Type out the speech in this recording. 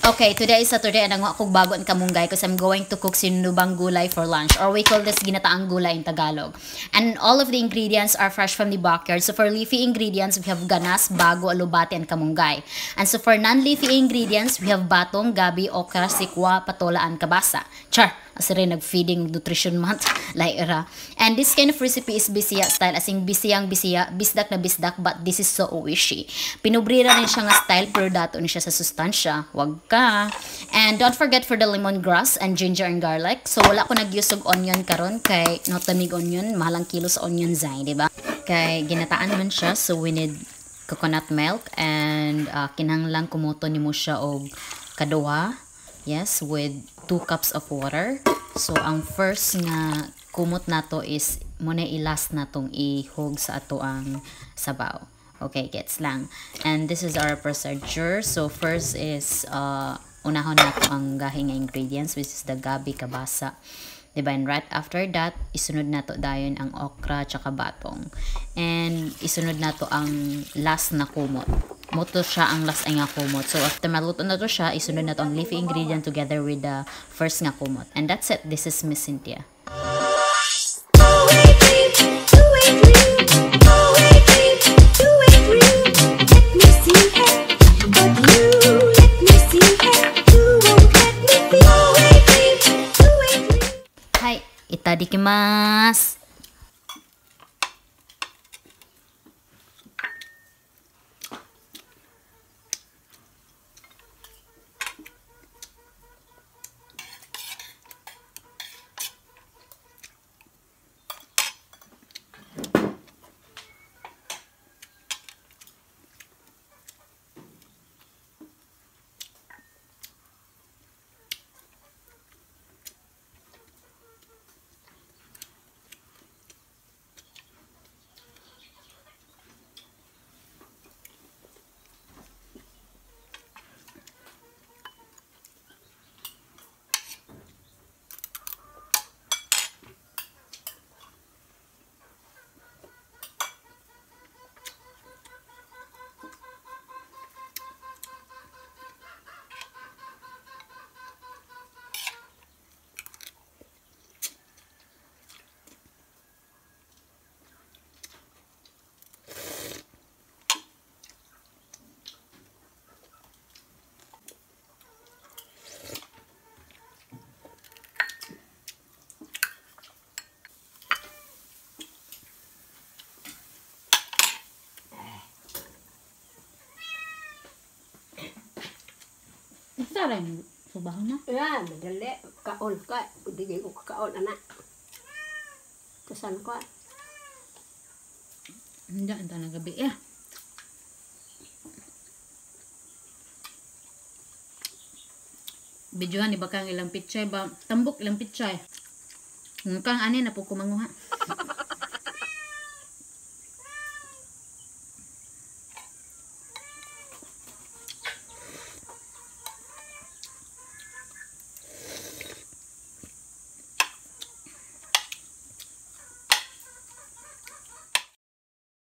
Okay, today is Saturday and nanguha kog bago ang kamunggay because I'm going to cook sinubang gulay for lunch, or we call this ginataang gulay in Tagalog. And all of the ingredients are fresh from the backyard. So for leafy ingredients, we have ganas, bago, alubati, and kamunggay. And so for non-leafy ingredients, we have batong, gabi, okra, sikwa, patola, and kabasa. Char! As rin nag-feeding nutrition month, like era. And this kind of recipe is Bisaya style, as in Bisayang Bisaya, bisdak na bisdak, but this is so oishi. Pinubrira rin siya nga style, pero dato ni siya sa sustansya. Wag ka. And don't forget for the lemongrass and ginger and garlic. So wala ko nag-use og onion karon kay no tamig onion, mahalang kilo sa onion zay, di ba? Kay ginataan man siya, so we need coconut milk and kinahanglan kumuto nimo siya og kaduha. Yes, with 2 cups of water. So ang first nga kumot nato is muna i-last natong ihog sa ato ang sabaw. Okay, gets lang. And this is our procedure. So first is unahon nato ang gahi nga ingredients, which is the gabi, kabasa. Diba? And right after that, isunod nato dayon ang okra tsaka batong. And isunod nato ang last na kumot. Moto siya ang last ay nga kumot. So after maluto na to siya, isunod nato ang leafy ingredient together with the first nga kumot. And that's it. This is Miss Cynthia. Hi, itadakimasu. Saran, subahan na. Ya, madali. Kaon ka. Hindi ko kaon, anak. Kasan ko? Hindi, ito na gabi. Eh. Videohan, iba kang ilang pichay ba? Tambok ilang pichay. Kang ani na po kumanguha.